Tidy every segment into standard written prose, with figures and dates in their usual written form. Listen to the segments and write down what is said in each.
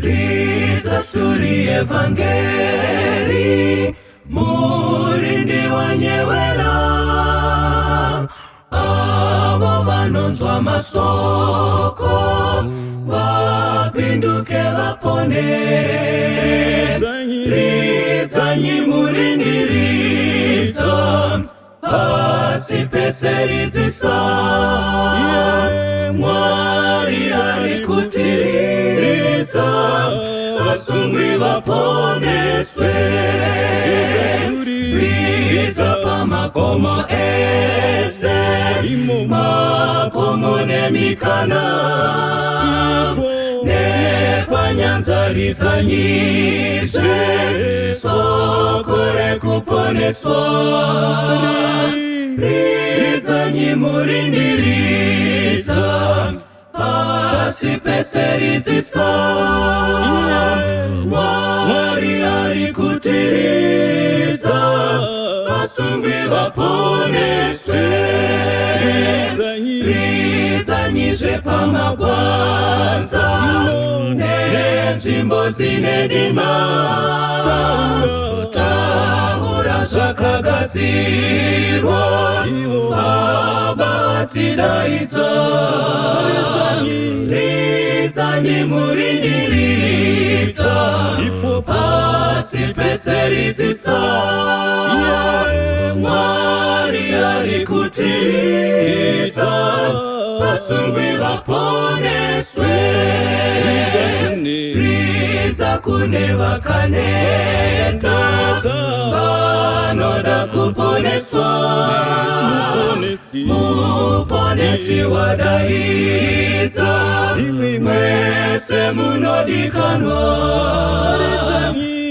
Ridza tsuri yevhangeri, murindi wanyevera avo vanonzwa masoko vapinduke vapone. Ridzanyi murindi ridza, pasi pese ridzisa. Mwari ari kutiridza, vasungwi vaponeswe. Ridza pamakomo ese, makomo nemikana, nepanyanza ridzanyizve soko rekuponeswa. Ridzanyi murindi ridza, pasi pese ridzisa. Mwari ari kutiridza, vasungwi vaponeswe. Ridzanyizve pamagwanza nenzvimbo dzine dima, taura zvakagadzirwa, Baba tidaidza. Ridzanyi murindi ridza, pasi pese ridzisa. Mwari ari kutiridza, vasungwi vaponeswe. Ridza kune vakaneta, vanoda kuponeswa. Muponesi wadaidza, mwese munodikanwa.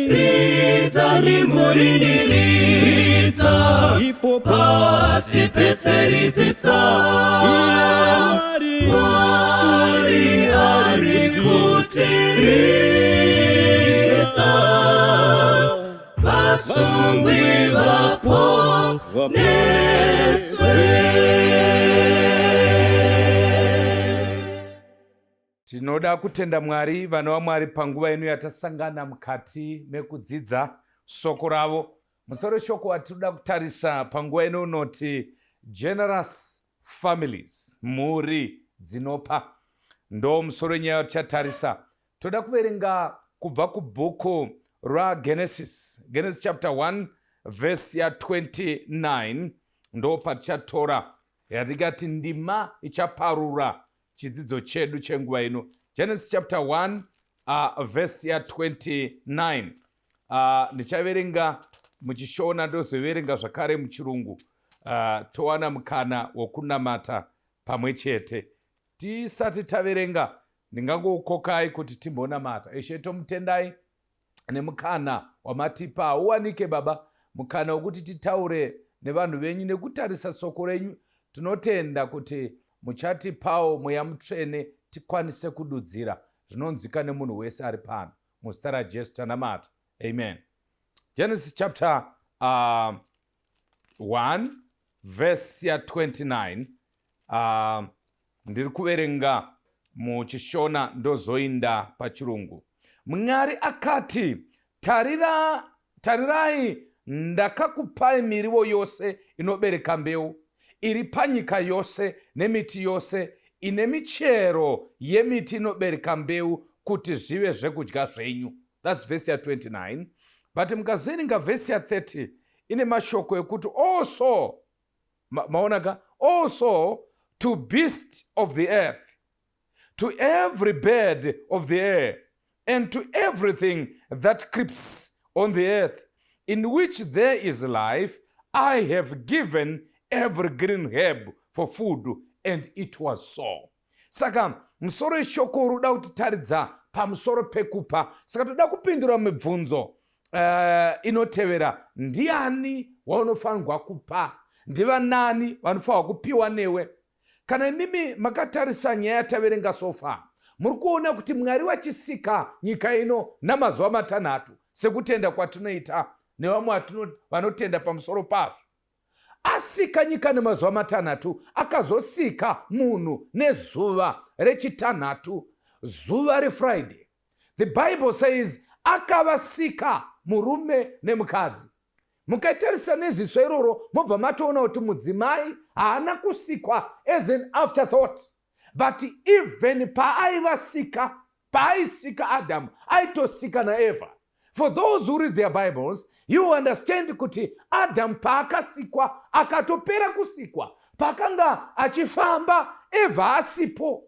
Ridzani murindi ridza, pasi pese ridzisa. Mwari ari kutiridza, vasungwi vaponeswe. Tinoda kutenda Mwari, vana vaMwari, panguva ino yatasangana mukati mekudzidza soko ravo. Musoro weshoko watinoda kutarisa panguva ino unoti Generous Families, mhuri dzinopa. Ndo musoro wenyaya watichatarisa. Toda kuverenga kubva kubhuku raGenesis, Genesis chapter 1 verse ya 29, ndo patichatora yatikati ndima ichaparura chidzidzo chedu chenguva ino. Genesis chapter 1 verse ya 29. Ndichaverenga muchiShona, ndozoverenga zvakare muChirungu, towana mukana wokunamata pamwe chete. Tisati taverenga, ndingangokukokai kuti timbonamata. Ishe, tomutendai nemukana wamatipa. Hauwanike, Baba, mukana wekuti titaure nevanhu venyu nekutarisa soko renyu. Tinotenda kuti muchatipawo Mweya Mutsvene tikwanise kududzira zvinonzwika nemunhu wese ari pano. Muzita raJesu tanamata, amen. Genesis chapter 1 verse ya 29. Ndiri kuverenga muchiShona, ndozoinda paChirungu. Mwari akati, "Tarira, tarirai, ndakakupai miriwo yose inobereka mbeu iri panyika yose, nemiti yose ine michero yemiti inobereka mbeu, kuti zvive zvekudya zvenyu." That's vhesi ya29, but mukazoverenga vhesi ya30 ine mashoko ekuti also, maona ka, "also to beast of the earth, to every bird of the air, and to everything that creeps on the earth, in which there is life, I have given every green herb for food. And it was so." Saka musoro weshoko uri uda kutitaridza pamusoro pekupa. Saka toda kupindura mibvunzo inotevera: ndiani waunofanirwa kupa? Ndivanani vanofanirwa kupiwa newe? Kana imimi makatarisa nyaya yataverenga so far, muri kuona kuti Mwari vachisika nyika ino namazuva 6, sekutenda kwatinoita nevamwe vanotenda pamusoro pazvo. Asika nyika nemazuva 6, akazosika munhu nezuva rechitanhatu, zuva reFriday. The Bible says akavasika murume nemukadzi. Mukaitarisa neziso iroro mobva matoona kuti mudzimai haana kusikwa as an afterthought, but even paaivasika, paaisika Adamu, aitosika naEvha. For those who read their Bibles, you understand kuti Adamu paakasikwa, akatopera kusikwa, paakanga achifamba Evha asipo,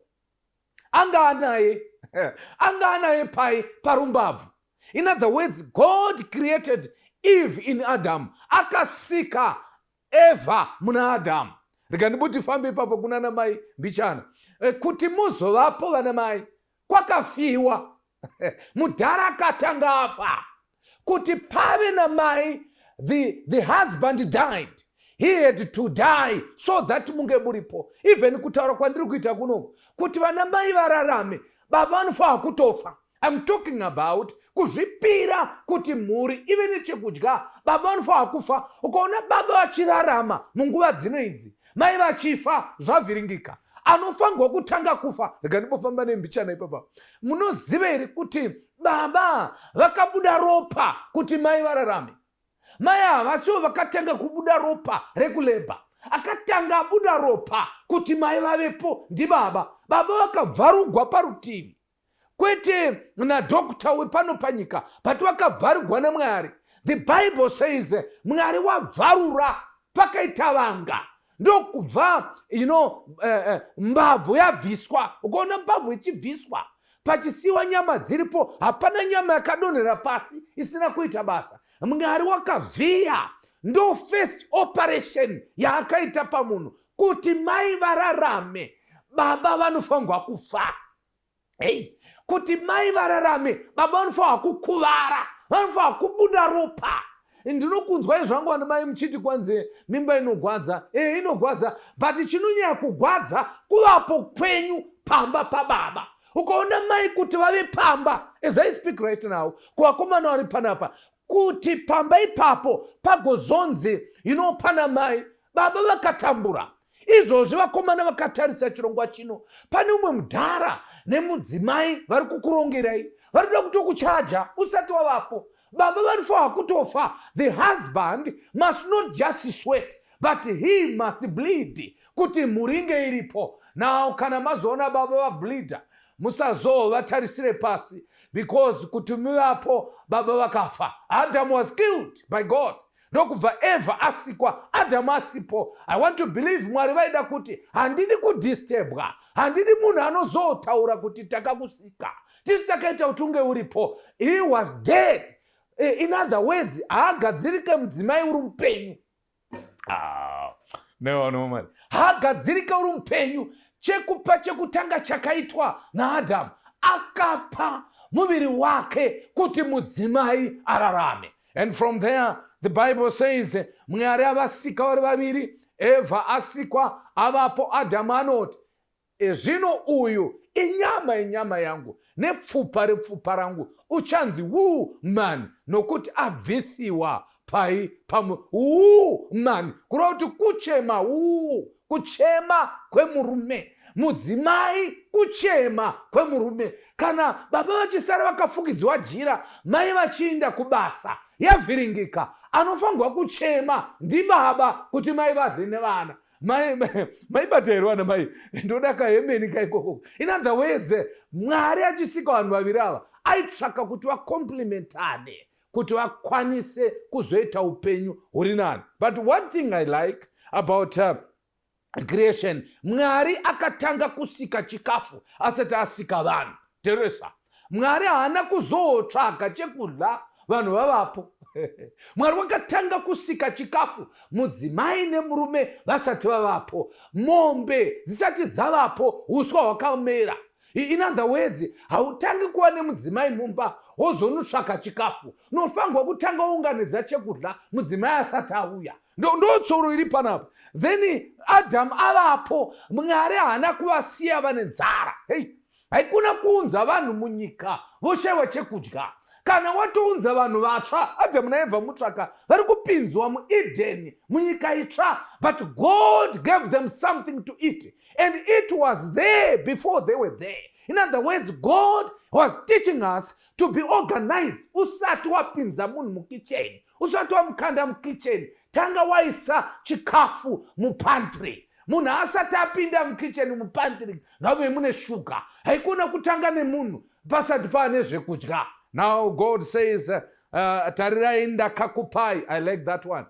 anga anaye pai? Parumbabvu. In other words, God created Eve in Adam. Akasika Eva muna Adamu. Rega ndibuti fambe ipapo kuna namai mbichana. Kuti muzovapo vana mai, kwakafiwa mudhara akatanga afa. Kuti pave namai, the husband died. He had to die so that munge muripo. Even kutaura kwandiri kuita kunoku, kuti vana mai vararame, baba vanofanira kutofa. I'm talking about kuzvipira kuti mhuri ive nechekudya. Baba vanofanira kufa. Ukaona baba vachirarama munguva dzino idzi, mai vachifa, zvavhiringika. Anofanirwa kutanga kufa. Rega ndimbofamba nembichana ipapa. Munoziva here kuti baba vakabuda ropa kuti mai vararame? Mai havasivo vakatanga kubuda ropa rekulebha. Akatanga abuda ropa kuti mai vavepo ndibaba. Baba vakabvarugwa parutivi, kwete nadhokta wepano panyika, but vakabvarugwa naMwari. The Bible says Mwari wabvarura, pakaita vanga, ndokubva mbabvu yabviswa. Ukaona mbabvu ichibviswa pachisiyiwa nyama dziripo, hapana nyama yakadonhera pasi isina kuita basa. Mwari wakavhiya. Ndo first operation yaakaita pamunhu. Kuti mai vararame, baba vanofanirwa kufa. Hei, kuti mai vararame, baba vanofanirwa kukuvara, vanofanirwa kubuda ropa. Ndinokunzwai zvangu vana mai muchiti kwanzi mimba inogwadza. E, inogwadza, but chinonyanya kugwadza kuvapo kwenyu pamba pababa. Ukaona mai kuti vave pamba, as I speak right now, kuvakomana vari panapa, kuti pamba ipapo pagozonzi pana mai, baba vakatambura. Izvozvi vakomana vakatarisa chirongwa chino, pane umwe mudhara nemudzimai vari kukurongerai, vari kuda kutokuchaja usati wavapo. Baba vanofanira kutofa. The husband must not just sweat, but he must bleed kuti mhuri inge iripo. Now kana mazoona baba vableeda, musazovatarisire pasi, because kuti muvapo baba vakafa. Adam was killed by God, ndokubva Eva asikwa Adamu asipo. I want to believe Mwari vaida kuti handidi kudisturbwa, handidi munhu anozotaura kuti takakusika, tisi takaita kuti unge uripo. He was dead. In other words, haagadzirike mudzimai uri mupenyu. Ah, no, man, haagadzirike uri mupenyu. Chekupa chekutanga chakaitwa naAdhamu, akapa muviri wake kuti mudzimai ararame. And from there the Bible says Mwari avasika vari vaviri. Evha asikwa, avapo, Adhamu anoti, "Zvino uyu inyama yenyama yangu nepfupa repfupa rangu. Uchanzi woman, nokuti abvisiwa pai pamu woman." Kureva kuti kuchema, uu kuchema kwemurume. Mudzimai kuchema kwemurume. Kana baba vachisara vakafukidzwa jira, mai vachiinda kubasa, yavhiringika. Anofanirwa kuchema ndibaba kuti mai vadle nevana. Maibata here vana mai? Ndoda kahemeni kaikoko. In other words, Mwari achisika vanhu vaviri ava, aitsvaka kuti vacomplementane, kuti vakwanise kuzoita upenyu huri nani. But one thing I like about creation, Mwari akatanga kusika chikafu asati asika vanhu. Teresa, Mwari haana kuzotsvaga chekudya vanhu vavapo. Mwari wakatanga kusika chikafu mudzimai nemurume vasati vavapo, mombe dzisati dzavapo, uswa hwakamera. In other words, hautangi kuva nemudzimai mumba wozonotsvaka chikafu. Unofanirwa kutanga unganidza chekudya mudzimai asati auya. Ndo tsoro iri panapa. Then Adhamu avapo, Mwari haana kuvasiya vane nzara. Hei, haikuna kuunza vanhu munyika voshayiwa chekudya. Kana watounza vanhu vatsva, Adhamu naEvha mutsvaka, vari kupinzwa muEdheni, munyika itsva, but God gave them something to eat, and it was there before they were there. In other words, God was teaching us to be organized. Usati wapinza munhu mukicheni, usati wamukanda mukicheni, tanga waisa chikafu mupantry. Munhu asati apinda mukicheni, mupantry ngave mune shuga. Haikona kutanga nemunhu pasati paane zvekudya. Now God says, "Tarirai ndakakupai." I like that one.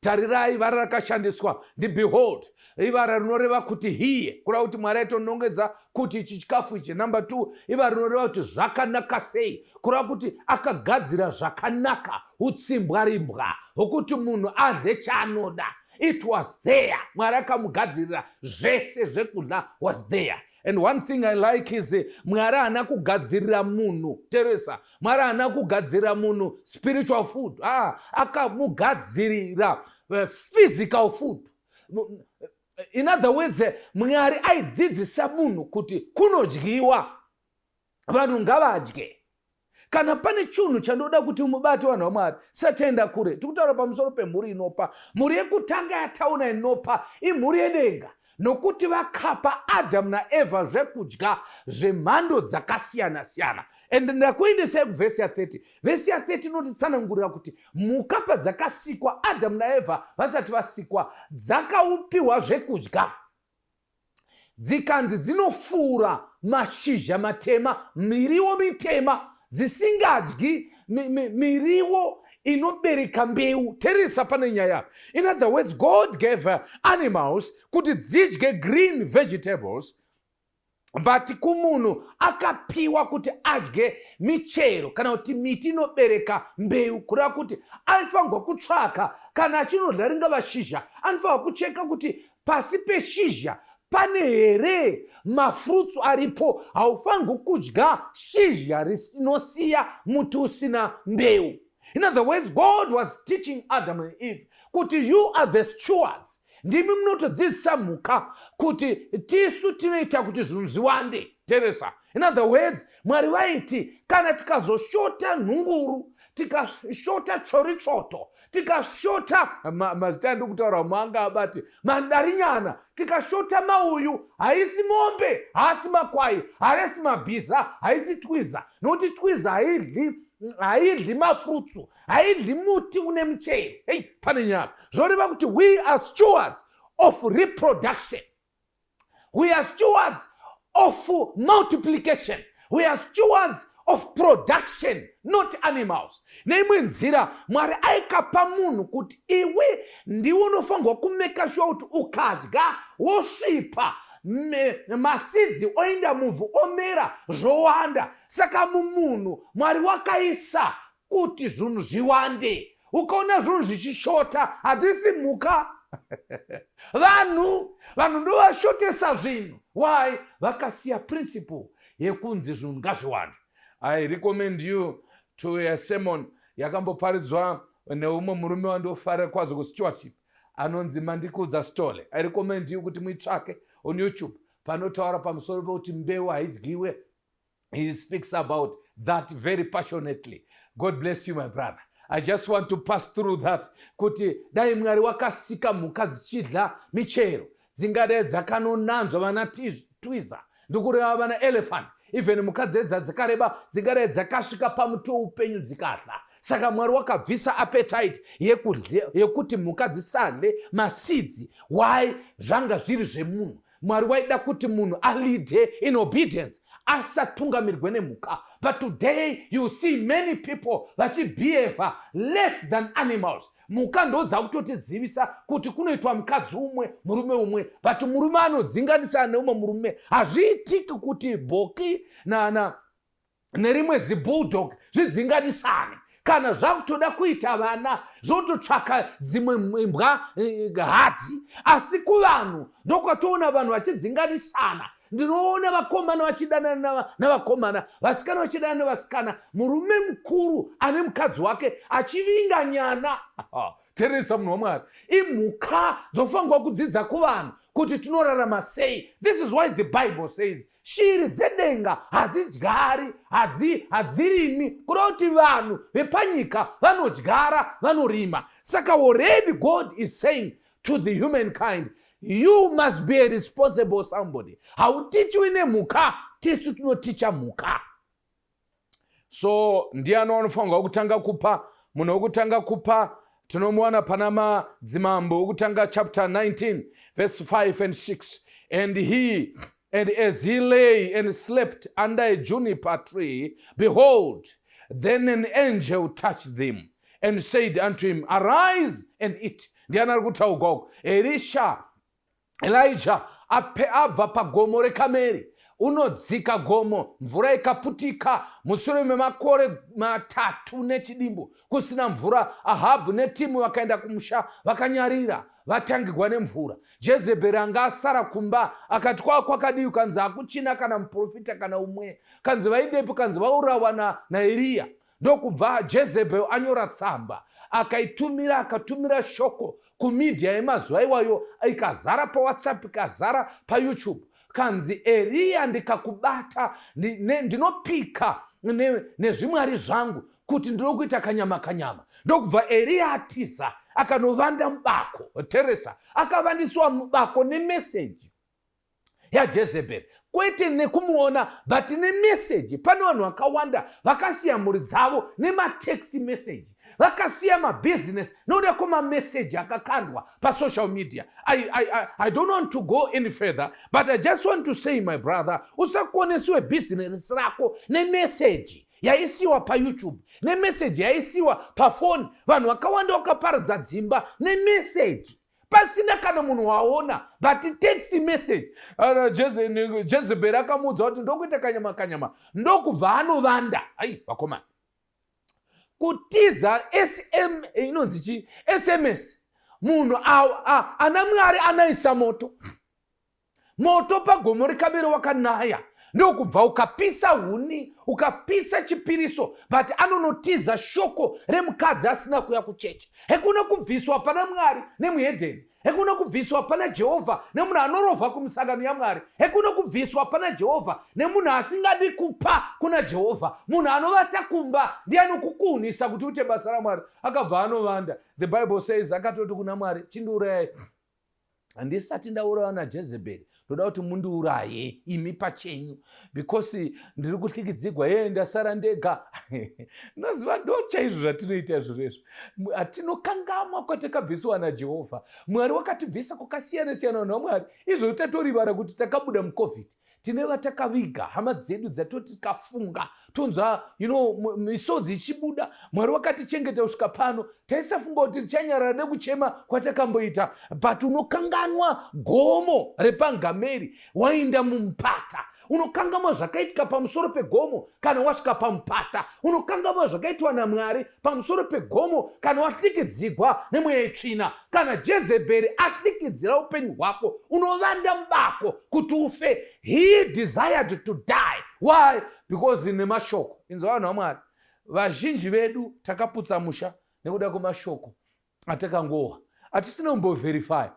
Tarirai, vara rakashandiswa ndibehold. Ivara rinoreva kuti here, kureva kuti Mwari aitonongedza kuti ichi chikafu ichi. Number two, ivara rinoreva kuti zvakanaka sei, kureva kuti akagadzira zvakanaka, utsimbwarimbwa hwokuti munhu adye chaanoda. It was there. Mwari akamugadzirira zvese zvekudya, was there. And one thing I like is Mwari haana kugadzirira munhu, teresa, Mwari haana kugadzirira munhu spiritual food. Ah, akamugadzirira physical food. In other words, Mwari aidzidzisa munhu kuti kunodyiwa, vanhu ngavadye. Kana pane chinhu chandoda kuti mubate, vanhu vaMwari, sataenda kure, tikutaura pamusoro pemhuri inopa. Mhuri yekutanga yataona inopa imhuri yedenga, nokuti vakapa Adhamu naEvha zvekudya zvemhando dzakasiyana-siyana. And ndakuendesai kuvhesi ya30. Vhesi ya30 inotitsanangurira kuti mhuka padzakasikwa, Adhamu naEvha vasati vasikwa, dzakaupiwa zvekudya, dzikanzi dzinofura mashizha matema, miriwo mitema, dzisingadyi miriwo inobereka mbeu. Teresa, pane nyaya. In other words, God gave animals kuti dzidye green vegetables, but kumunhu akapiwa kuti adye michero kana kuti miti inobereka mbeu. Kureva kuti aifanirwa kutsvaka, kana achinodya ringava shizha, anofanirwa kucheka kuti pasi peshizha pane here mafruits aripo. Haufanirwi kudya shizha rinosiya muti usina mbeu. In other words, God was teaching Adam and Eve kuti you are the stewards, ndimi munotodzidzisa mhuka kuti tisu tinoita kuti zvinhu zviwande. Teresa, in other words, Mwari vaiti kana tikazoshota nhunguru, tikashota choritsvoto, tikashota mazita andiri kutaura manga abati mandarinyana, tikashota mauyu, haisi mombe, haasi makwai, haasi mabhiza, haisi twiza, nokuti twiza haidyi, haidyi mafruits, haidyi muti une muchero. Hei, pane nyaya. Zvoreva kuti we are stewards of reproduction, we are stewards of multiplication, we are stewards of production, not animals. Neimwe nzira, Mwari aikapa munhu kuti iwe ndiwe unofanirwa kumeka sure kuti ukadya wosvipa, maseeds oenda muvhu, omera, zvowanda. Saka mumunhu Mwari wakaisa kuti zvinhu zviwande. Ukaona zvinhu zvichishota, hadzisi mhuka, vanhu. Vanhu ndovashotesa zvinhu. Why? Vakasiya principle yekunzi zvinhu ngazviwande. I recommend you to a sermon yakamboparidzwa neumwe murume wandofarira kwazvo kustewardship, anonzi Mandikudza Stole. I recommend you kuti muitsvake on YouTube, panotaura pamusoro pekuti mbeu haidyiwe. He speaks about that very passionately. God bless you, my brother. I just want to pass through that kuti dai Mwari wakasika mhuka dzichidya michero, dzingadai dzakanonanzva vana twiza, ndikureva vana elephant. Even mhuka dzedza dzakareba dzingadai dzakasvika pamuti weupenyu dzikadya. Saka Mwari wakabvisa appetite yekuti mhuka dzisadye maseeds. Why? Zvanga zviri zvemunhu. Mwari waida kuti munhu aleade in obedience, asatungamirwe nemhuka. But today you see many people vachibehava less than animals. Mhuka ndo dzakutotidzivisa kuti kunoitwa mukadzi umwe, murume umwe, but murume anodzinganisana neumwe murume. Hazviitiki kuti boki na nerimwe zibulldog zvidzinganisane. Kana zvakutoda kuita vana, zvototsvaka dzimwe imbwa hadzi. Asi kuvanhu ndokwatoona vanhu vachidzinganisana. Ndinoona vakomana vachidanana navakomana, vasikana vachidanana nevasikana, murume mukuru ane mukadzi wake achivinga nyana. Teresa, munhu waMwari, imhuka dzofanirwa kudzidza kuvanhu kuti tinorarama sei. This is why the Bible says shiri dzedenga hadzidyari, hadzirimi, kuda kuti vanhu vepanyika vanodyara, vanorima. Saka already God is saying to the humankind, you must be a responsible somebody. Hautichiwi nemhuka. Tisu tinoticha mhuka. So ndiani wanofanirwa kutanga kupa? Munhu wekutanga kupa tinomuwana pana Madzimambo wekutanga chapter 19 verse 5 and 6. And he and as he lay and slept under a juniper tree, behold, then an angel touched him and said unto him, "Arise and eat." Ndiani ari kutaurwa uko? Elisha, Elijah ape abva pagomo reKameri, unodzika gomo, mvura ikaputika mushure memakore 3 nechidimbu kusina mvura. Ahabhu netimu vakaenda kumusha vakanyarira, vatangirwa nemvura. Jezebheri anga asara kumba akati, "Kwaa kwakadii?" Kanzi hakuchina kana muprofita kana umwe. Kanzi vaidepi? Kanzi vaurawa naEriya. Ndokubva Jezebel anyora tsamba, akaitumira, akatumira shoko kumedia yemazuva iwayo, ikazara paWhatsApp, ikazara paYouTube. Kanzi, "Eriya, ndikakubata, ndinopika nezvimwari zvangu kuti ndinokuita kanyama kanyama." Ndokubva Eriya atiza, akanovanda mubako. Teresa, akavandiswa mubako nemeseji yaJezebheri, kwete nekumuona, but nemeseji. Pane vanhu vakawanda vakasiya mhuri dzavo nematext message, vakasiya mabhizinesi nokuda kwemameseji akakandwa pasocial media. I don't want to go any further, but I just want to say, my brother, usakonesiwe bhizinesi rako nemeseji yaisiwa paYouTube, nemeseji yaisiwa pafoni. Vanhu vakawanda vakaparadza dzimba nemeseji pasina kana munhu waona, but text message. Jezebheri akamuudza kuti ndokuita kanyama kanyama, ndokubva anovanda. Ai vakomana, kutiza sm inonzi chi SMS. Munhu ana Mwari anaisa moto, moto pagomo reKameri wakanaya, ndokubva ukapisa huni, ukapisa chipiriso, but anonotiza shoko remukadzi asina kuya kuchechi. Hekuna kubviswa pana Mwari nemuhedheni, hekuna kubviswa pana Jehovha nemunhu anorovha kumisangano yaMwari, hekuna kubviswa pana Jehovha nemunhu asingadi kupa kuna Jehovha. Munhu anovata kumba ndiye anokukuhunisa kuti uite basa raMwari. Akabva anovanda. The Bible says akatoti kuna Mwari, "Chindiurayai, handisati ndaurawa naJezebheri. Ndoda kuti mundiuraye imi pachenyu because ndiri kuhlikidzigwa, ye ndasara ndega." Noziva, ndo chaizvo zvatinoita izvozvo izvo. Hatinokangamwa kwatakabvisiwa naJehovha. Mwari wakatibvisa kwakasiyana siyana. Vanhu vaMwari, izvozvo tatorivara kuti takabuda muCovid, tine vatakaviga, hama dzedu dzatoti tikafunga tonzwa misodzi ichibuda. Mwari wakatichengeta kusvika pano. Taisafunga kuti tichanyarara nekuchema kwatakamboita, but unokanganwa gomo repaNgameri wainda mumupata. Unokangamwa zvakaitika pamusoro pegomo kana wasvika pamupata. Unokangamwa zvakaitwa naMwari pamusoro pegomo kana wahlikidzigwa nemweya yetsvina. Kana Jezebheri ahlikidzira upenyu hwako, unovanda mubako kuti ufe. He desired to die. Why? Because nemashoko. Inzwa, vanhu vaMwari, vazhinji vedu takaputsa musha nekuda kwemashoko atakangowa atisina kumboverify.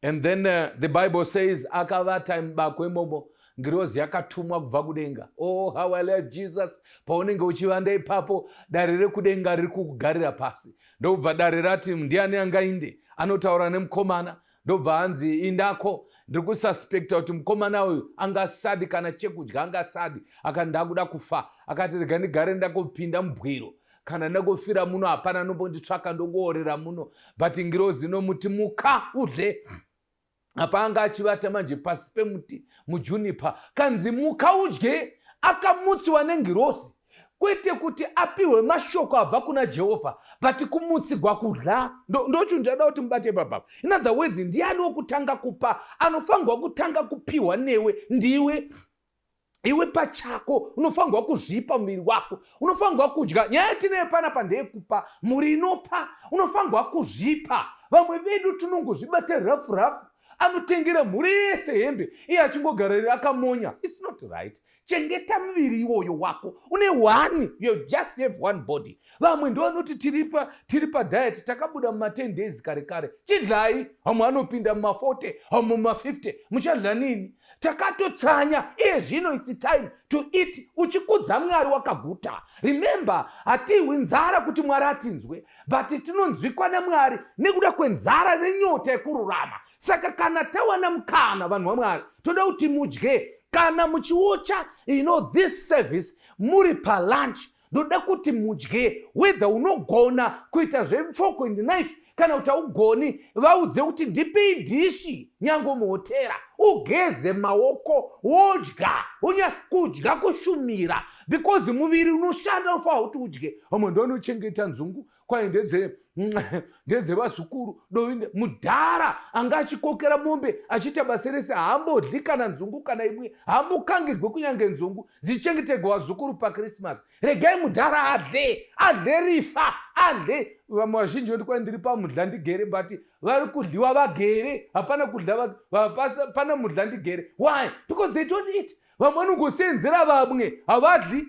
And then the Bible says akavata mubako imomo, ngirozi yakatumwa kubva kudenga. Oh, how I love Jesus. Paunenge uchivanda ipapo, dare rekudenga riri kukugarira pasi. Ndobva dare rati, "Ndiani angainde?" Anotaura nemukomana, ndobva anzi, "Indako." Ndiri kususpecta kuti mukomana uyu angasadi kana chekudya, angasadi. Akati, "Ndakuda kufa." Akati, "Rega ndigare ndakupinda mubwiro. Kana ndangofira muno, hapana anombonditsvaka, ndongoorera muno." But ngirozi inomuti, "Muka udle." Apa anga achivata manje pasi pemuti mujuniper. Kanzi, "Muka udye." Akamutsiwa nengirozi, kwete kuti apiwe mashoko abva kuna Jehovha, but kumutsigwa kudya. Ndochinhu ndada kuti mubate papapa. In other words, ndiani wokutanga kupa? Anofanirwa kutanga kupiwa newe ndiwe, iwe pachako. Unofanirwa kuzvipa muviri wako, unofanirwa kudya. Nyaya yatinayo panapa ndeyekupa. Mhuri inopa, unofanirwa kuzvipa. Vamwe vedu tinongozvibata rafu rafu. Anotengera mhuri yese hembe, iye achingogarira akamonya. It's not right. Chengeta muviri iwoyo wako. Une one, you just have one body. Vamwe ndovanoti tiri padiet, takabuda muma10 days kare kare. Chidlai. Vamwe vanopinda muma40, vamwe muma50. Muchadla nini? Takatotsanya iye zvino. It's time to eat uchikudza Mwari wakaguta. Remember, hatihwi nzara kuti Mwari atinzwe, but tinonzwikwa naMwari nekuda kwenzara nenyota yekururama. Saka kana tawana mukana, vanhu vaMwari, toda kuti mudye. Kana muchiwatcha this service muri palunch, ndoda kuti mudye, whether unogona kuita zvefork and knife kana kuti haugoni, vaudze kuti ndipei dhishi, nyange muhotera, ugeze maoko wodya. Unya kudya kushumira, because muviri unoshanda, unofanira kuti udye. Vamwe ndovanochengeta nzungu, kwai ndedzevazukuru. Dovinde mudhara anga achikokera mombe, achiita basa rese, haambodyi kana nzungu kana imwe, haambokangirwe kunyange nzungu dzichengetegwa vazukuru paChristmas. Regai mudhara adle, adle rifa, adle. Vamwe vazhinji voti kwai ndiri pamudla ndigere, but vari kudliwa vagere. Hapana kudla, pana mudla ndigere. Why? Because they don't eat. Vamwe vanongosenzera vamwe, havadli.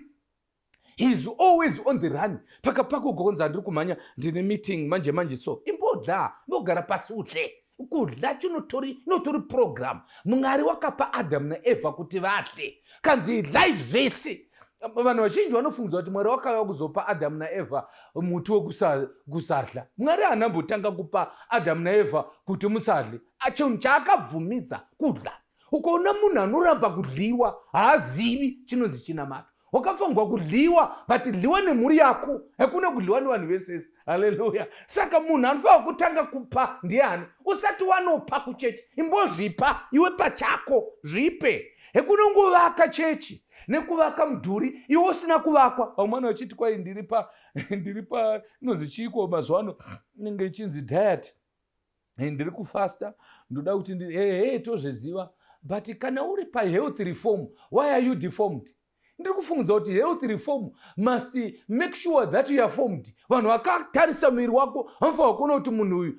He is always on the run. Pakapaka ugokonza, "Ndiri kumhanya, ndine meeting manje manje." So imbodla, imbogara pasi udle. Kudla chinotori, inotori program. Mwari wakapa Adamu naEvha kuti vadle, kanzi idlai zvese. Vanhu vazhinji vanofungidza kuti Mwari wakauya kuzopa Adamu naEvha muti wekusadla. Mwari haana mbotanga kupa Adamu naEvha kuti musadle. Chinhu chaakabvumidza kudla. Ukaona munhu anoramba kudliwa, haazivi chinonzi chinamato. Wakafanirwa kudliwa, but dliwa nemhuri yako, hakuna kudliwa nevanhu vesese. Haleluya. Saka munhu anofanira kutanga kupa ndiani? Usati wanopa kuchechi, imbozvipa iwe pachako, zvipe. Hekunongovaka chechi nekuvaka mudhuri iwe usina kuvakwa. Vamwe vanhu vachiti kwai ndiri pa inonzi chiiko mazuva ano, inenge ichinzi diet, ndiri kufasta, ndoda kuti ehe, tozviziva, but kana uri pahealth reform, why are you deformed? Ndiri kufungudza kuti health reform must make sure that you are formed. Vanhu vakatarisa muviri wako vanofanira kuona kuti munhu uyu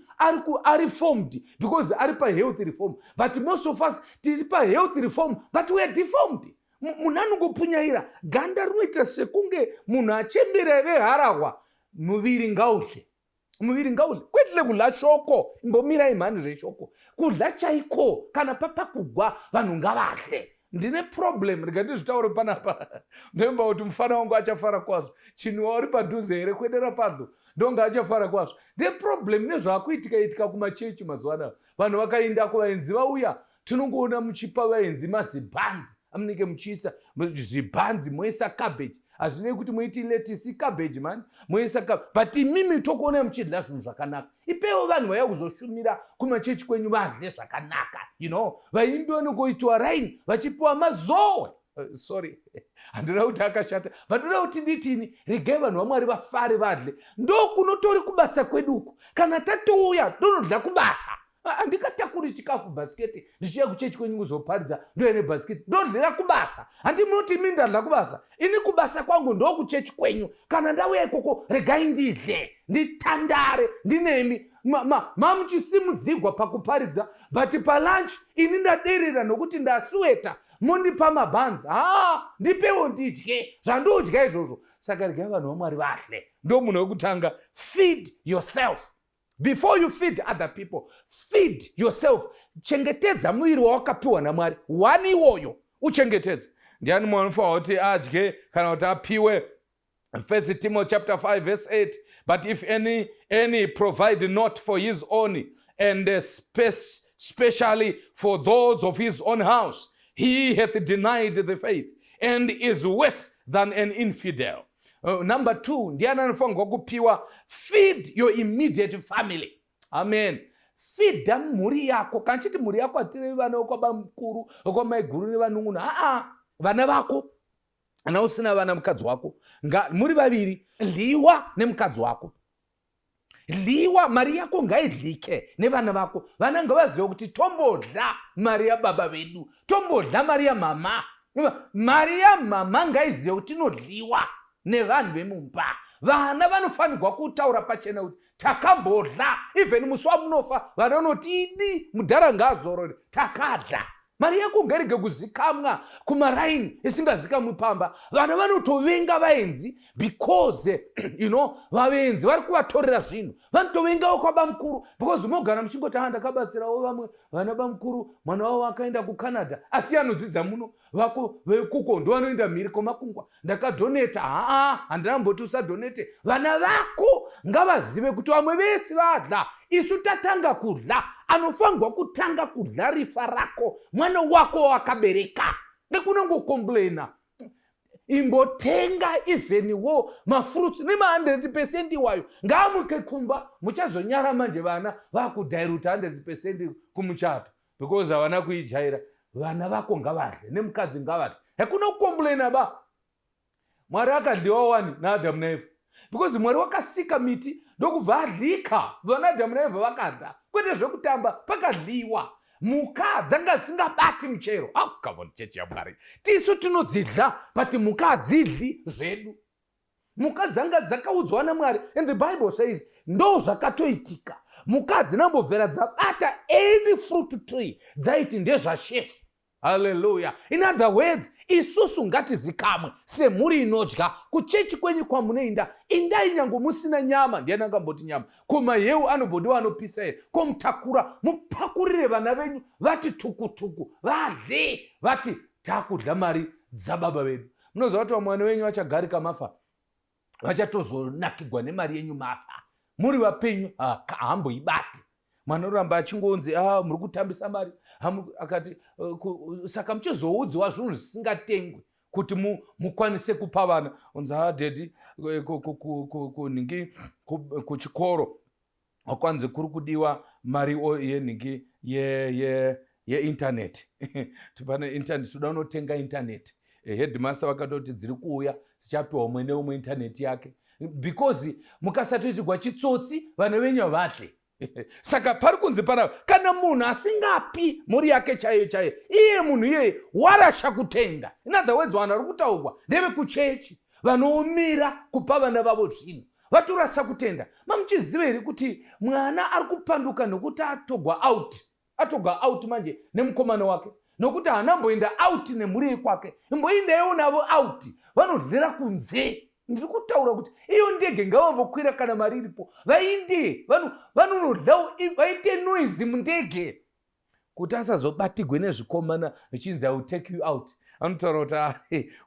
ari formed because ari pahealth reform. But most of us tiri pahealth reform, but we are deformed. Munhu anongopunyaira, ganda rinoita sekunge munhu achembera veharahwa. Muviri ngaudle, muviri ngaudle, kwetile kudla shoko. Imbomirai mhani zveshoko, kudla chaiko. Kana papakugwa, vanhu ngavadle. Ndine problem, rega ndizvitaure panapa. Ndoimba kuti mufana wangu achafara kwazvo. Chinhuwa uri padhuze here? Kuedera padyo, ndonga achafara kwazvo. Ndine problem nezvaakuitika itika kumachechi mazuva anaya. Vanhu vakaenda kuvaenzi, vauya, tinongoona muchipa vaenzi mazibhanzi amunenge muchiisa zvibhanzi, moisa cabbage. Hazvinei kuti muiti lettuce, cabbage mani, moisa, but imimi tokuonai muchidya zvinhu zvakanaka. Ipewo vanhu vaya kuzoshumira kumachechi kwenyu vadle zvakanaka. Vaimbi vanongoitiwa raini vachipiwa mazowe. Sorry, handina kuti akashata, but ndoda kuti nditini, regai vanhu vaMwari vafare, vadle. Ndokunotori kubasa kwedu uku. Kana tatouya, tonodya kubasa. Handikatakuri chikafu, bhasiketi, ndichiuya kuchechi kwenyu kuzoparidza, ndoya nebhasiketi, ndodlira kubasa. Handi munoti imi ndadla kubasa? Ini kubasa kwangu ndokuchechi kwenyu. Kana ndauya ikoko, regai ndidle, nditandare ndinemi. Mamuchisimudzigwa pakuparidza, but palunch ini ndaderera nokuti ndasweta, mondipa mabhanzi. Haa, ndipewo ndidye zvandodya izvozvo. Saka regai vanhu vaMwari vadle. Ndo munhu wekutanga. Feed yourself before you feed other people. Feed yourself. Chengetedza muviri wawakapiwa naMwari wani iwoyo, uchengetedze. Ndiani munhu anofanira kuti adye kana kuti apiwe? First Timothy chapter 5 verse 8: "But if any provide not for his own, and specially for those of his own house, he hath denied the faith and is worse than an infidel." Number two, ndiani anofanirwa kupiwa? Feed your immediate family. Amen. Feeda mhuri yako. Kana chiti mhuri yako, hatirevi vana vekwabamukuru, vekwamaiguru nevanun'una. Aa, vana vako. Kana usina vana, mukadzi wako. Muri vaviri, dliwa nemukadzi wako, dliwa. Mari yako ngaidlike nevana vako. Vana ngavazive kuti tombodla mari yababa vedu, tombodla mari yamama. Mari yamama ngaizive kuti inodliwa nevanhu vemumba. Vana vanofanirwa kutaura pachena kuti takambodla. Even musi wamunofa, vana vanoti idi mudhara ngaazorore, takadla. Mari yako ngairege kuzikamwa kumaraini, isingazikamwi pamba. Vana vanotovenga vaenzi because vavenzi vari kuvatorera zvinhu. Vanotovengawo kwabamukuru because unogara muchingoti, "A, ndakabatsirawo vamwe vana bamukuru, mwana wavo akaenda kuCanada, asi anodzidza muno. Vako vekuko ndo vanoenda mhiri kwemakungwa. Ndakadonata." Haa, handinamboti usadonate. Vana vako ngavazive kuti vamwe vese vadla, isu tatanga kudla. Anofanirwa kutanga kudla rifa rako mwana wako wakabereka. Nekunongocomplaina. Imbotenga even wo mafruits nema100% iwayo, ngaamuke kumba. Muchazonyara manje vana vakudiluta 100% kumuchato because havana kuijaira. Vana vako ngavadle, nemukadzi ngavadle. Hakuna kucomplaina ba. Mwari akadliwa wani naAdhamu naEvha, because Mwari wakasika miti ndokubva adlika. Vana Adhamu naEvha vakadla, kwete zvekutamba, pakadliwa. Mhuka dzanga dzisingabati muchero. Oh, come on, chechi yaMwari, tisu tinodzidla, but mhuka hadzidli zvedu. Mhuka dzanga dzakaudzwa naMwari, and the Bible says ndo zvakatoitika. Mhuka hadzinambobvera dzabata any fruit tree, dzaiti ndezvashefu. Haleluya! In other words, isusu ngatizikamwe semhuri inodya. Kuchechi kwenyu kwamunoinda, indai nyange musina nyama. Ndiani angamboti nyama? Ko maheu anombodiwa anopisa here? Ko mutakura, mupakurire vana venyu, vati tukutuku, vadle, vati takudla mari dzababa vedu. Munoziva kuti vamwe vana venyu vachagarika mafa, vachatozonakigwa nemari yenyu mafa. Muri vapenyu haamboibati. Mwana oramba achingonzi, "Ah, muri kutambisa mari." Akati saka muchizoudziwa zvinhu zvisingatengwi kuti mukwanise kupa vana. Unzi, "Ha, daddy, kunhingi kuchikoro kwanzi kuri kudiwa mari yenhingi yeinternet. Pane internet, toda unotenga internet." Headmaster vakatoti dziri kuuya, tichapiwa umwe neumwe internet yake, because mukasatoitirwa chitsotsi vana venyu havadle. Saka pari kunzi panapa, kana munhu asingapi mhuri yake chaiyo chaiyo, iye munhu iyeye warasha kutenda. In other words, vanhu vari kutaurwa ndevekuchechi vanoomira kupa vana vavo zvinhu, vatorasa kutenda. Mamuchiziva here kuti mwana ari kupanduka nokuti atogwa out? Atogwa out manje nemukomana wake nokuti haana mboenda out nemhuri yekwake. Imboendaiwo navo out, vanodyera kunze. Ndiri kutaura kuti iyo ndege ngavambokwira kana mari iripo, vainde vanonodlawo, vaite noise mundege kuti asazobatigwe nezvikomana zvichinzi, "I will take you out." Anotaura kuti, "Ah,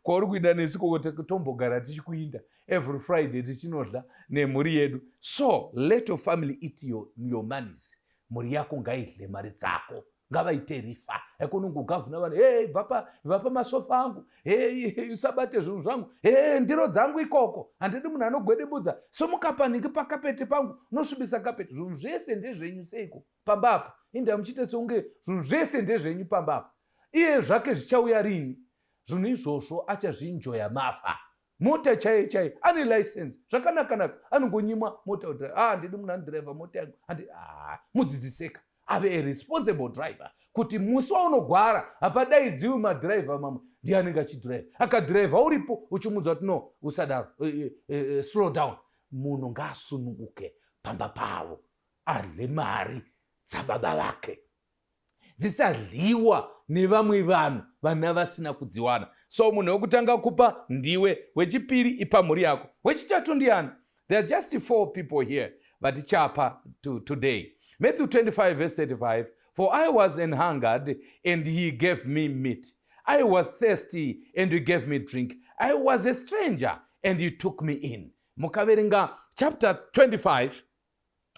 kwauri kuinda nesu koko tombogara tichikuinda every Friday tichinodla nemhuri yedu." So let your family eat your monies. Mhuri yako ngaidle mari dzako, ngavaite rifa. Ekunongogavhuna vanhu, "Hey, bva pamasofa angu, hey, usabate zvinhu zvangu, hey, ndiro dzangu ikoko, handidi munhu anogwedebudza, somuka panhingi pakapete pangu, unosvibisa kapete." Zvinhu zvese ndezvenyu seiko pamba apa? Inda muchiite sekunge zvinhu zvese ndezvenyu pamba apa. Iye zvake zvichauya rini zvinhu izvozvo? Achazvienjoya mafa. Mota chaiyo chaiyo, ane license zvakanakanaka, anongonyimwa mota kuti, "Ah, handidi munhu anodhiraivha mota yangu." Ah, mudzidziseka ave a responsible driver, kuti musi waunogwara hapadaidziwi madhiraivha mamwe, ndiye anenge achidhiraivha. Akadhiraivha uripo uchimudza kuti, "No, usadaro, slow down." Munhu ngaasununguke pamba pavo, adle mari dzababa vake, dzisadliwa nevamwe vanhu, vana vasina kudziwana. So munhu wekutanga kupa ndiwe, wechipiri ipa mhuri yako, wechitatu ndiani? There are just four people here vatichapa today. Matthew 25 verse 35: "For I was an hungered, and he gave me meat. I was thirsty, and he gave me drink. I was a stranger, and he took me in." Mukaverenga chapter 25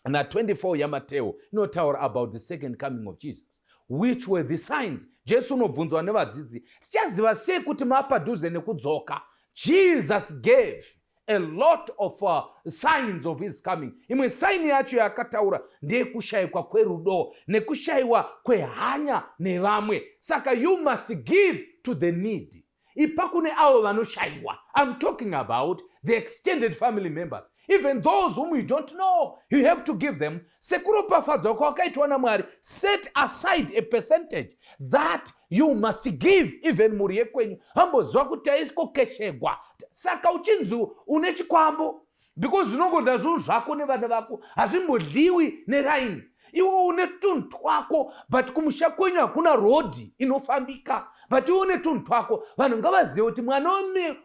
na24 yaMateo, inotaura about the second coming of Jesus. Which were the signs? Jesu unobvunzwa nevadzidzi, "Tichaziva sei kuti mapadhuze nekudzoka?" Jesus gave a lot of signs of his coming. Imwe sign yacho yaakataura ndeyekushayikwa kwerudo nekushayiwa kwehanya nevamwe. Saka you must give to the need. Ipa kune avo vanoshayiwa. I'm talking about the extended family members, even those whom you don't know. You have to give them sekuropafadzwa kwakaitwa naMwari. Set aside a percentage that you must give, even mhuri yekwenyu. Hamboziva kuti aisikokeshegwa. Saka uchinzi une chikwambo because unongodya zvinhu zvako nevana vako, hazvimbodliwi neraini. Iwe une tunhu twako, but kumusha kwenyu hakuna rodhi inofambika, but iwe une tunhu twako. Vanhu ngavazive kuti mwana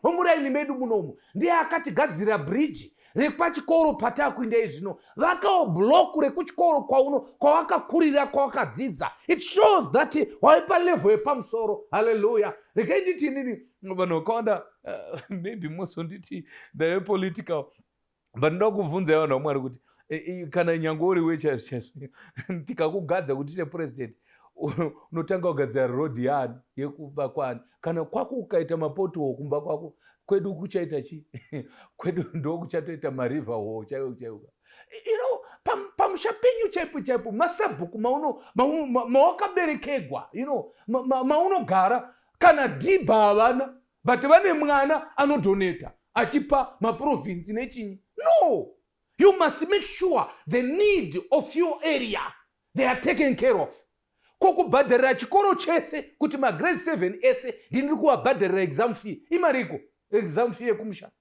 wemuraini medu munomu ndiye akatigadzirira bhiriji repachikoro patakuindai zvino. Vakawo block rekuchikoro kwauno, kwawakakurira, kwawakadzidza. It shows that waipa level yepamusoro. Halleluya! Regai nditi inini, vanhu vakawanda, maybe mozonditi ndaive political, but ndoda kubvunzai, vanhu vaMwari, kuti kana nyange uri wechaizvo chaizvo, tikakugadza kuti tiite president, Unotanga kugadzira road yaani yekuba kwani? Kana kwako ukaita mapothole kumba kwako, kwedu kuchaita chii? Kwedu ndokuchatoita mariver hole chaiwo chaiwo. Pamusha penyu chaipo chaipo, masabhuku mawakaberekegwa, maunogara, kana dhibha havana, but vane mwana anodonata achipa maprovinsi nechinyi. No, you must make sure the need of your area, they are taken care of. Kokubhadharira chikoro chese kuti magrade 7 ese ndiniri kuvabhadharira exam fee, imariko exam fee yekumusha?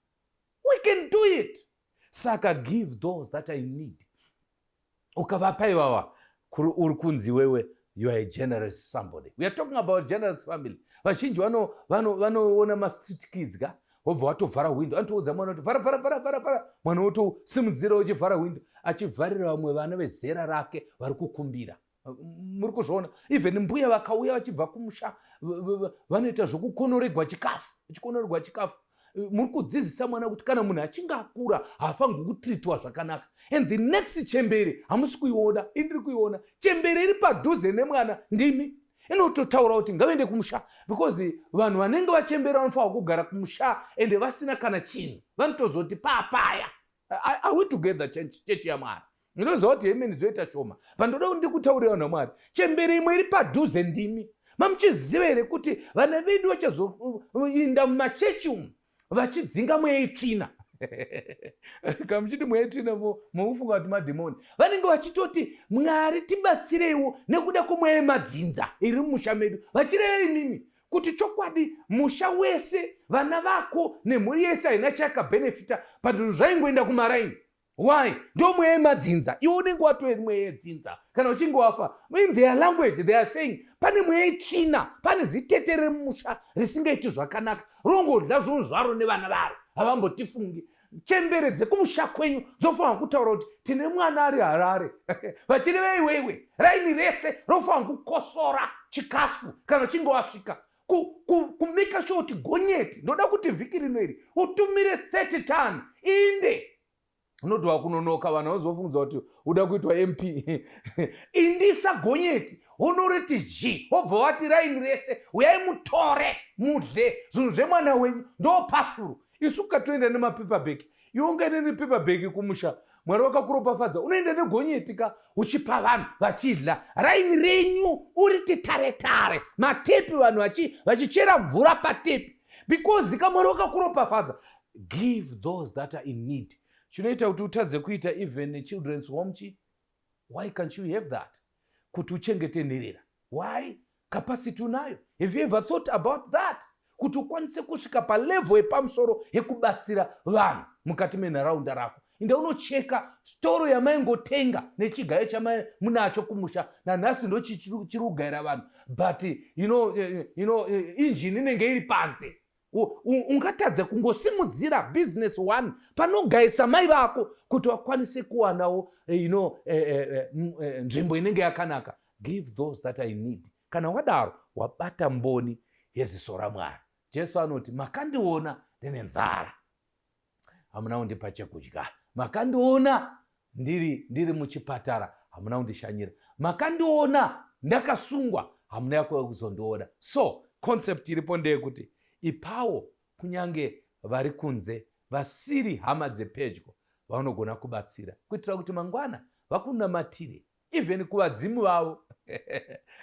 We can do it. Saka give those that I need. Ukavapa ivava, uri kunzi wewe you are a generous somebody. We are talking about generous family. Vazhinji vanoona mastreet kids ka, wobva watovhara window. Anotoudza mwana kuti, "Vhara, vhara, vhara, vhara, vhara." Mwana wotosimudzira uchivhara window, achivharira vamwe vana vezera rake vari kukumbira. Muri kuzviona? Even mbuya vakauya vachibva kumusha, vanoita zvokukonoregwa chikafu, chikonoregwa chikafu. Muri kudzidzisa mwana kuti kana munhu achinge akura, haafanirwi kutreatwa zvakanaka. And the next chembere hamusi kuiona, indiri kuiona chembere iri padhuze nemwana ndimi inototaura kuti ngavaende kumusha, because vanhu vanenge vachembera vanofanira kugara kumusha, ende vasina kana chinhu vanotozoti papaya. Are we together, chechi yaMwari? Ndinoziva kuti hemeni dzoita shoma, pandoda kuti ndikutaurira, vanhu vaMwari, chembere imwe iri padhuze ndimi. Mamuchiziva here kuti vana vedu vachazoinda mumachechi umu vachidzinga mweya itsvina? Kamuchiti mweya itsvina, mukufunga kuti madhimoni. Vanenge vachitoti, "Mwari, tibatsireiwo nekuda kwemweya yemadzinza iri mumusha medu," vachireva imimi, kuti chokwadi musha wese, vana vako nemhuri yese haina chayakabhenefita panzvinhu, zvaingoenda kumaraini. Why? Ndo mweya yemadzinza. Iwe unenge watove mweya yedzinza kana uchinge wafa. In their language they are saying pane mweya yetsvina, pane zitete remusha risingaiti zvakanaka, rongodya zvinhu zvaro nevana varo, havambotifungi. Chembere dzekumusha kwenyu dzofanira kutaura kuti tine mwana ari Harare, vachireva iwewe. Raini rese rofanira kukosora chikafu kana uchinge wasvika, kumake sure kuti gonyeti, ndoda kuti vhiki rino iri utumire 30 ton inde. Unoti wakunonoka, vanhu vazofungudza kuti uda kuitwa MP. Indisa gonyeti, unoriti zhi, wobva wati raini rese uyai mutore mudle zvinhu zvemwana wenyu. Ndo pasuru. Isu katoenda nemapaper. Iwe ungaende nepaper bag kumusha? Mwari wakakuropafadza, unoenda negonyeti ka, uchipa vanhu vachidla. Raini renyu uriti tare tare matepi, vanhu vachichera mvura patepi, because ka Mwari wakakuropafadza. Give those that are in need. Chinoita kuti utadze kuita even children's home chi? Why can't you have that, kuti uchengete nherera? Why? Capacity unayo. Have you ever thought about that, kuti ukwanise kusvika palevel yepamusoro yekubatsira vanhu mukati menharaunda rako? Inda unocheka storo yamaingotenga nechigayo chamamunacho kumusha nanhasi, ndo chiri kugayira vanhu, but injini inenge iri panze. Ungatadza kungosimudzira business one panogayisa mai vako kuti vakwanise kuwanawo nzvimbo inenge yakanaka? Give those that I need. Kana wadaro, wabata mboni yeziso raMwari. Jesu anoti, "Makandiona ndine nzara, hamuna kundipa chekudya. Makandiona ndiri muchipatara, hamuna kundishanyira. Makandiona ndakasungwa, hamuna kuzondiona." So concept iripo ndeyekuti ipawo kunyange vari kunze, vasiri hama dzepedyo, vanogona kubatsira kuitira kuti mangwana vakunamatire even kuvadzimu vavo.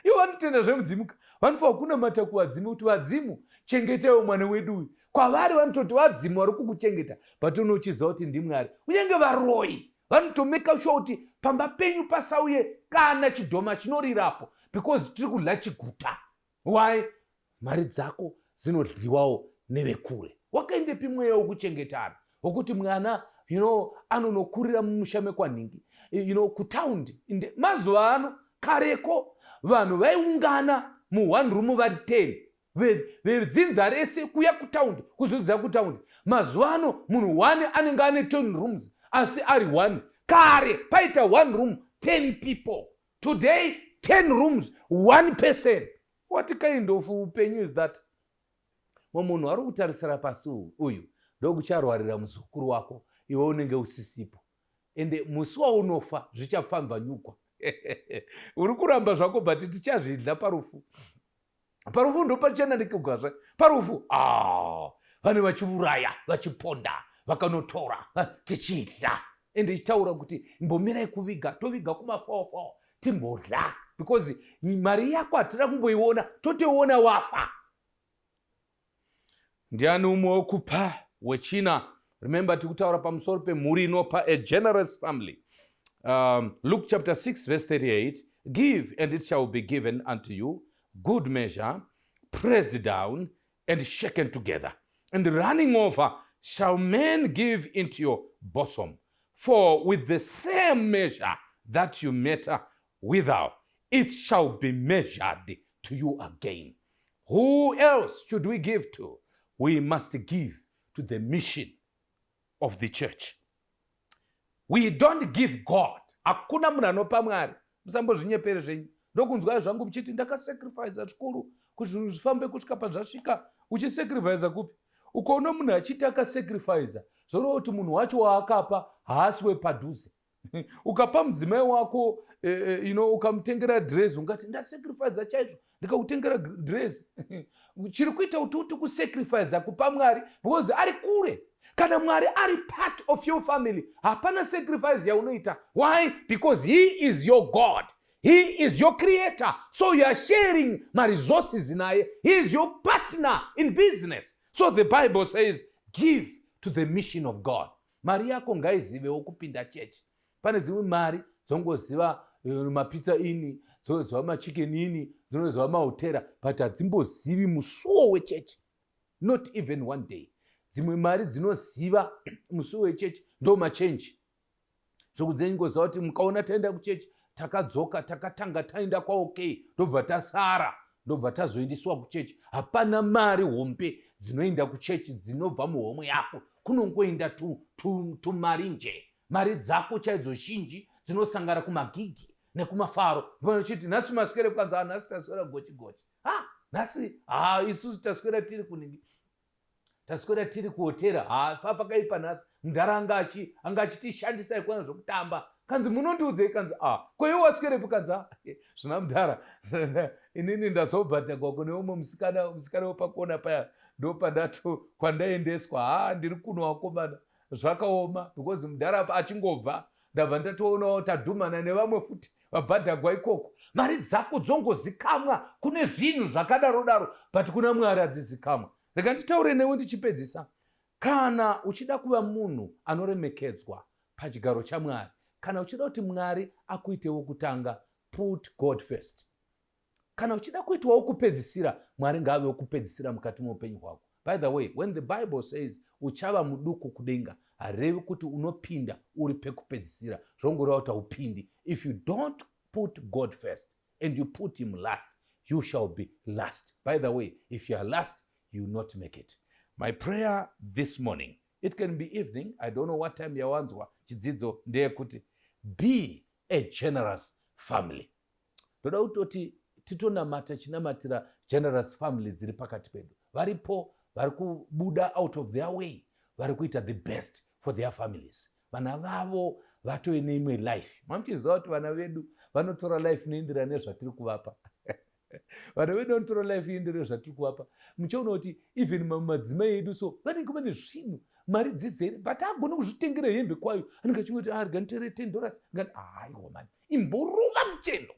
Ivo vanotenda zvemudzimu, vanofanira kunamata kuvadzimu kuti, "Vadzimu, chengetaiwo mwana wedu uyu." Kwavari vanototi vadzimu vari kukuchengeta, but unochiziva kuti ndiMwari. Kunyange varoi vanotomake sure kuti pamba penyu pasauye kana chidhoma chinorirapo, because tiri kudya chiguta. Why? Mari dzako dzinodyiwawo nevekure. Wakaendepi mweya wekuchengetana, wokuti mwana anonokurira mumusha mekwanhingi, kutaundi? Mazuva ano, kareko vanhu vaiungana muone room vari 10, vedzinza rese, kuya kutaundi kuzodzidza kutaundi. Mazuva ano munhu one anenge ane 10 rooms asi ari one. Kare paita one room, 10 people. Today 10 rooms, one person. What kind of upenyu is that? Mwe munhu ari kutarisira pasi uyu ndokucharwarira muzukuru wako, iwe unenge usisipo, ende musi waunofa zvichapfamvanyukwa. Uri kuramba zvako, but tichazvidla parufu. Parufu ndopachananekugazve parufu. Ah, vane vachiuraya, vachiponda, vakanotora, tichidla. Ende ichitaura kuti imbomirai kuviga, toviga kumafofo, timbodla, because mari yako hatina kumboiona, totoiona wafa. Ndiani umwe wekupa wechina? Remember, tiri kutaura pamusoro pemhuri inopa, a generous family. Luke chapter 6 verse 38: "Give, and it shall be given unto you, good measure, pressed down and shaken together and running over, shall men give into your bosom. For with the same measure that you measure withal, it shall be measured to you again." Who else should we give to? We must give to the mission of the church. We don't give God. Hakuna munhu anopa Mwari. Musambozvinyepere zvenyu. Ndokunzwai zvangu muchiti ndakasacrifica zvikuru kuti zvinhu zvifambe kusvika pazvasvika. Uchisacrifica kupi? Ukaona munhu achiti akasacrifica, zvoreva kuti munhu wacho waakapa haasi wepadhuze. Ukapa mudzimai wako ukamutengera dress, ungati ndasacrifica chaizvo ndikakutengera dress. Chiri kuita kuti uti kusacrifica kupa Mwari, because ari kure. Kana Mwari ari part of your family, hapana sacrifice yaunoita. Why? Because he is your God, he is your creator, so you are sharing maresources naye. He is your partner in business. So the Bible says, give to the mission of God. Mari yako ngaizivewo kupinda chechi. Pane dzimwe mari dzongoziva maPizza Inn, dzoziva maChicken Inn, dzinoziva mahotera, but hadzimbozivi musuwo wechechi, not even one day. Dzimwe mari dzinoziva musuwo wechechi ndo machenji zvokudzengoziva kuti mukaona taenda kuchechi, takadzoka, takatanga taenda kwaOK, ndobva tasara, ndobva tazoendeswa kuchechi. Hapana mari hombe dzinoenda kuchechi dzinobva muhomwe yako. Kunongoenda tumari nje. Mari dzako chaidzo zhinji dzinosangana kumagigi nekumafaro. Chiti nhasi maswere kwanza, ah, nhasi taswera gochi gochi, ha, nhasi ha, isusu taswera tiri kuningi, taswera tiri kuhotera. Ha, pakaipa nhasi. Mudhara anga achitishandisa ikwana zvokutamba. Kanzi munondiudzei? Kanzi a, ko iwe waswerepo? Kanzi a, zvina mudhara, inini ndazobhadhagwa kune umwe musikana, musikana wepakona paya, ndopandato kwandaendeswa. Ha, ndiri kuno wakomana, zvakaoma, because mudhara apa achingobva, ndabva ndatoonawo tadhumana nevamwe futi vabhadhagwa ikoko. Mari dzako dzongozikamwa kune zvinhu zvakadaro daro, but kuna Mwari hadzizikamwa. Rega nditaure newe ndichipedzisa. Kana uchida kuva munhu anoremekedzwa pachigaro chaMwari, kana uchida kuti Mwari akuitewo kutanga, put God first. Kana uchida kuitwawo kupedzisira, Mwari ngaave wokupedzisira mukati meupenyu hwako. By the way, when the Bible says uchava muduku kudenga, harevi kuti unopinda uri pekupedzisira. Zvongoreva kuti haupindi. If you don't put God first and you put him last, you shall be last. By the way, if you are last, you will not make it. My prayer this morning, it can be evening, I don't know what time yawanzwa chidzidzo, ndeyekuti be a generous family. Ndoda kutoti titonamata, chinamatira generous family dziri pakati pedu. Varipo vari kubuda out of their way, vari kuita the best for their families. Vana vavo vatove neimwe life. Mamuchiziva kuti vana vedu vanotora life inoenderana nezvatiri kuvapa? Vana vedu vanotora life inoenderana nezvatiri kuvapa. Muchaona kuti even mamwe madzimai edu so vanenge vane zvinhu, mari dzizere, but agone kuzvitengera hembe kwayo. Anenge achingoti, "Ah, rega nditere $10." Aiwa mani, imborova mucheno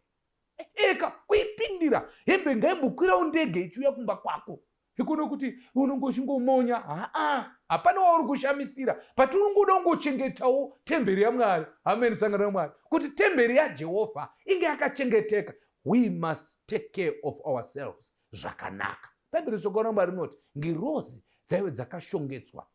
eka kuipindira hembe, ngaimbokwirawo ndege ichiuya kumba kwako. Ikona kuti unonge uchingomonya. Haa, hapana wauri kushamisira, but unongoda kungochengetawo temberi yaMwari. Amen. Sangano raMwari, kuti temberi yaJehovha inge yakachengeteka, we must take care of ourselves zvakanaka. Bhaibheri, shoko raMwari rinoti ngirozi dzaive dzakashongedzwa.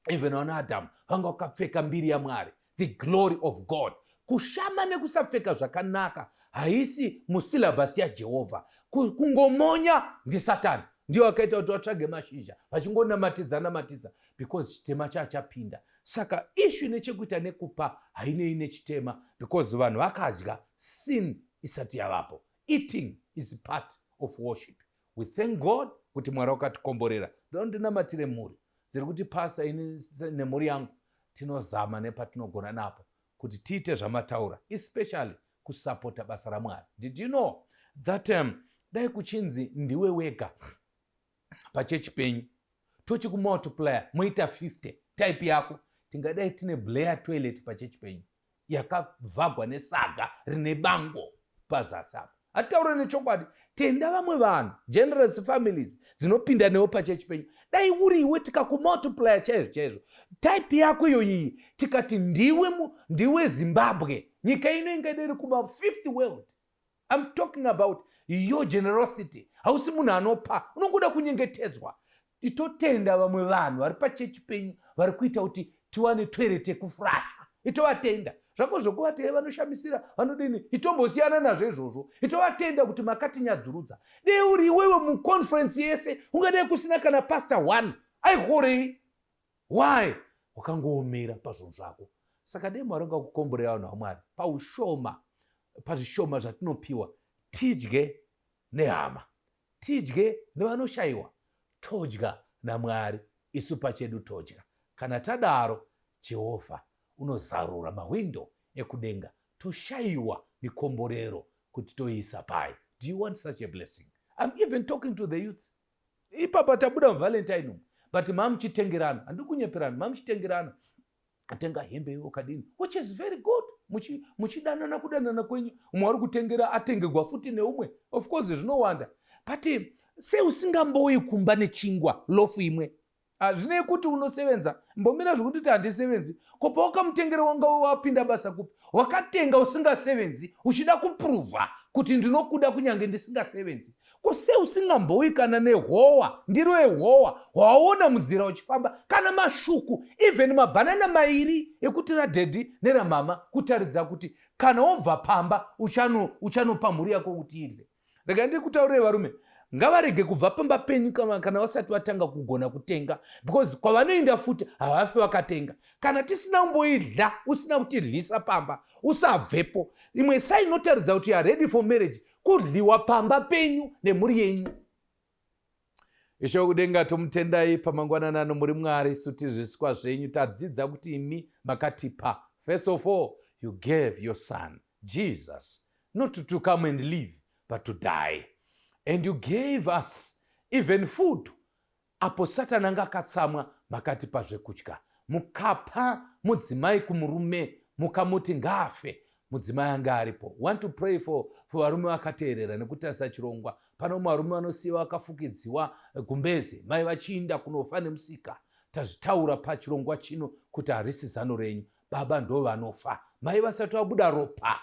Even vana Adhamu vanga vakapfeka mbiri yaMwari, the glory of God. Kushama nekusapfeka zvakanaka haisi musyllabus yaJehovha. Kungomonya ndisatani, ndiyo akaita kuti vatsvage mashizha vachingonamatidza namatidza, because chitema chachapinda. Saka issue nechekuita nekupa hainei nechitema, because vanhu vakadya sin isati yavapo. Eating is part of worship. We thank God kuti Mwari wakatikomborera. Ndoda ndinamatire mhuri dziri kuti, "Pastor, ini nemhuri yangu tinozama nepatinogona napo kuti tiite zvamataura, especially kusapota basa raMwari. Did you know that dai kuchinzi ndiwe wega pachechi penyu, tochikumultiplya moita 50 type yako, tingadai tine Blair toilet pachechi penyu yakavhagwa nesaga rine bango pazasi apa. Hatitaure nechokwadi, tenda vamwe vanhu, generous families dzinopinda newo pachechi penyu. Dai uri iwe, tikakumultiplya chaizvo chaizvo type yako iyoyiyi, tikati ndiwe, ndiwe Zimbabwe, nyika ino ingadai iri kuma fifth world. I'm talking about your generosity. Hausi munhu anopa, unongoda kunyengetedzwa. Itotenda vamwe vanhu vari pachechi penyu vari kuita kuti tiwane toilet yekufurasha. Itovatenda zvako zvokuvati he vanoshamisira, vanodini, itombosiyana nazvo izvozvo. Itovatenda kuti makatinyadzurudza. Dei uri iwewe, muconference yese ungadai kusina kana pastor one aihorei. Why? Wakangoomera pazvinhu zvako. Saka dei Mwari ungakukomborera, vanhu vaMwari, paushoma, pazvishoma zvatinopiwa. Tidye nehama, tidye nevanoshayiwa, todya naMwari, isu pachedu todya. Kana tadaro, Jehovha unozarura mahwindo ekudenga, toshayiwa mikomborero kuti toiisa pai. Do you want such a blessing? I'm even talking to the youths. Ipapa tabuda muValentine umu, but mamuchitengerana, handiri kunyeperana, mamuchitengerana, atenga hembe iwe ukadini, which is very good. Muchidanana, kudanana kwenyu, umwe ari kutengera, atengegwa futi neumwe. Of course zvinowanda, but sei usingambouyi kumba nechingwa, loaf imwe? Hazvinei kuti unosevenza, mbomira zvokuti ti handisevenzi. Ko pawakamutengera wanga wapinda basa kupi? Wakatenga usingasevenzi, uchida kupruvha kuti ndinokuda kunyange ndisingasevenzi. Ko sei usingambouyi kana nehowa, ndiro yehowa waona munzira uchifamba, kana mashuku, even mabhanana mairi ekuti radaddy neramama, kutaridza kuti kana wobva pamba uchanopa mhuri yako kuti idle? Rega ndikutaurire, varume ngavarege kubva pamba penyu kana vasati vatanga kugona kutenga, because kwavanoenda futi havafi vakatenga. Kana tisina kumboidla, usina kutidyisa pamba, usabvepo. Imwe sai inotaridza kuti you are ready for marriage kudliwa pamba penyu nemhuri yenyu. Ishe wekudenga, tomutendai pamangwanani ano. Muri Mwari, isu tiri zvisikwa zvenyu. Tadzidza kuti imi makatipa. First of all, you gave your son Jesus not to come and live but to die, and you gave us even food. Apo Satani anga akatsamwa, makatipa zvekudya. Mukapa mudzimai kumurume, mukamuti ngaafe, mudzimai anga aripo. Want to pray for varume vakateerera nekutarisa chirongwa pano. Varume vanosiyiwa vakafukidziwa gumbeze, mai vachiinda kunofa nemusika. Tazvitaura pachirongwa chino kuti harisi zano renyu. Baba ndo vanofa mai vasati vabuda ropa.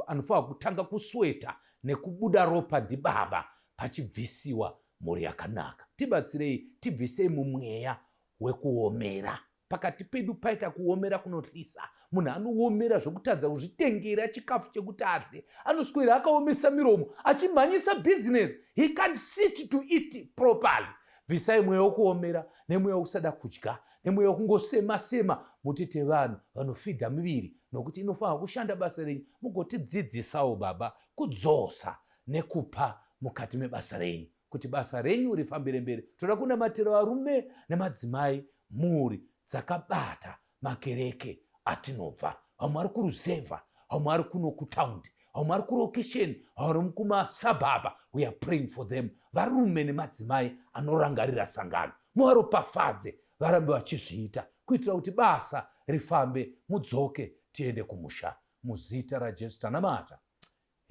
Anofanira kutanga kusweta nekubuda ropa ndibaba, pachibvisiwa mhuri yakanaka. Tibatsirei, tibvisei mumweya wekuomera. Pakati pedu paita kuomera kunotyisa. Munhu anoomera zvekutadza kuzvitengera chikafu chekuti adye, anoswera akaomesa miromo achimhanyisa bhizinesi. He can't sit to eat properly. Bvisai mweya wekuomera nemweya wekusada kudya nemweya wekungosema sema. Mutite vanhu vanofidha miviri, nokuti inofanira kushanda basa renyu. Mugotidzidzisawo, Baba, kudzosa nekupa mukati mebasa renyu, kuti basa renyu rifambire mberi. Toda kunamatira varume nemadzimai, mhuri dzakabata makereke atinobva. Vamwe vari kuruzevha, vamwe vari kuno kutaundi, vamwe vari kurokesheni, vamwe vari kumasabhabha. We are praying for them. Varume nemadzimai anorangarira sangano, muvaropafadze, varambe vachizviita kuitira kuti basa rifambe, mudzoke tiende kumusha. Muzita raJesu tanamata,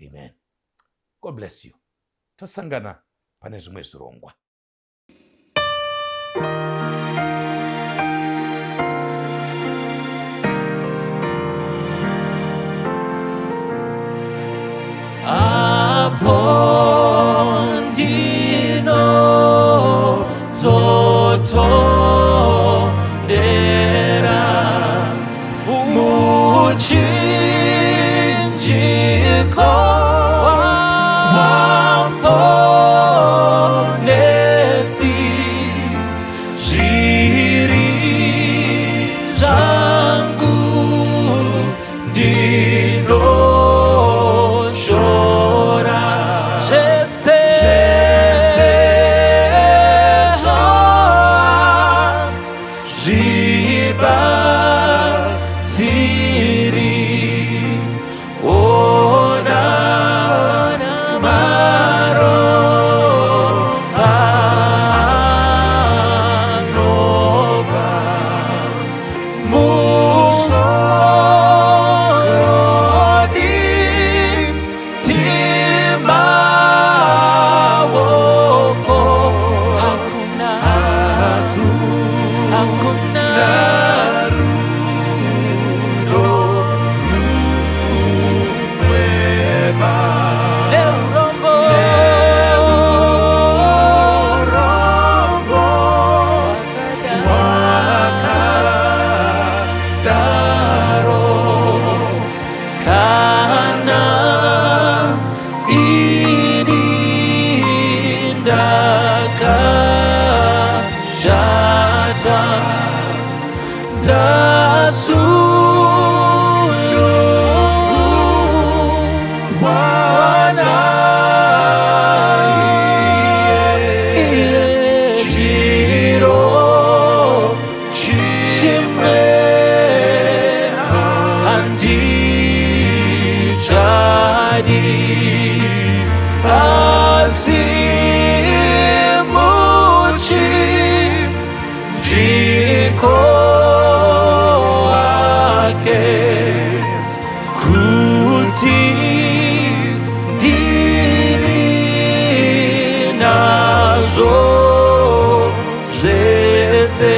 amen. God bless you. Tosangana pane zvimwe zvirongwa. Apo ndinozotondera muchinjiko. Ndasunungurwa naye, chiro chimwe handichadi, asi muchinjiko wake, kuti ndiri nazvo zvese.